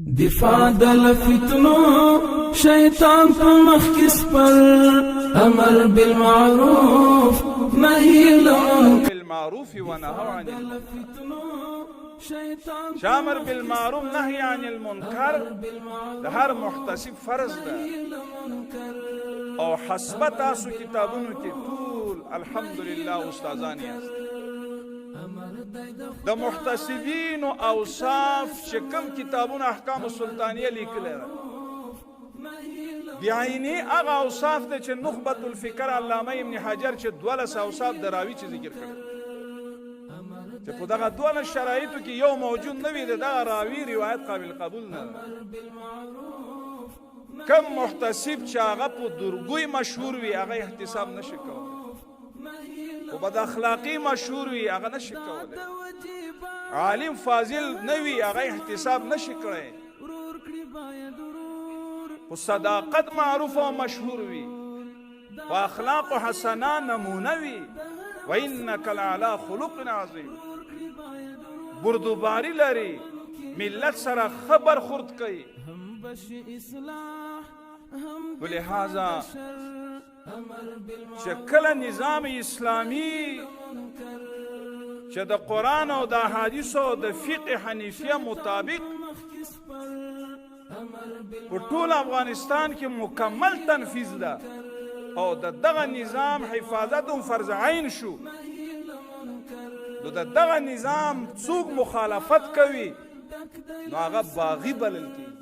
دفاع د فتنو شیطان په مخ کې سپر، امر بالمعروف نهي له بالمعروف ونهوا عن المنکر. چې امر بالمعروف نهي عن المنکر د هر محتسب فرض ده، او حسب تاسو کتابونو کې ټول الحمدلله استادان یاست. د محتسبین اوصاف چې کوم کتابونه احکام السلطانیه لیکل ده، بعینی هغه اوصاف ده چې نخبت الفکر علامه ابن حجر چې 12 اوصاف د راوي چې ذکر کړي، چې په دغه 12 شرایطو کې یو موجود نه وي، دغه راوي روایت قابل قبول نه ده. کم محتسب چې هغه په درګوی مشهور وي، هغه احتساب نشي کولی. په بد اخلاقی مشهور وي، هغه نشي کولی. عالم فاضل نه وي، هغه احتساب نشي کړی. په صداقت معروف او مشهور وي، په اخلاق حسنه نمونه وي، وانک لعلى خلق عظیم، بردباری لري، ملت سره خبر خورد کوي. ولهذا چې کله نظام اسلامی چې د قرآن او د احادیثو او د فقه حنیفیه مطابق په ټول افغانستان کې مکمل تنفیذ ده، او د دغه نظام حفاظت هم فرض عین شو، نو د دغه نظام څوک مخالفت کوي، نو هغه باغی بلل کېږي.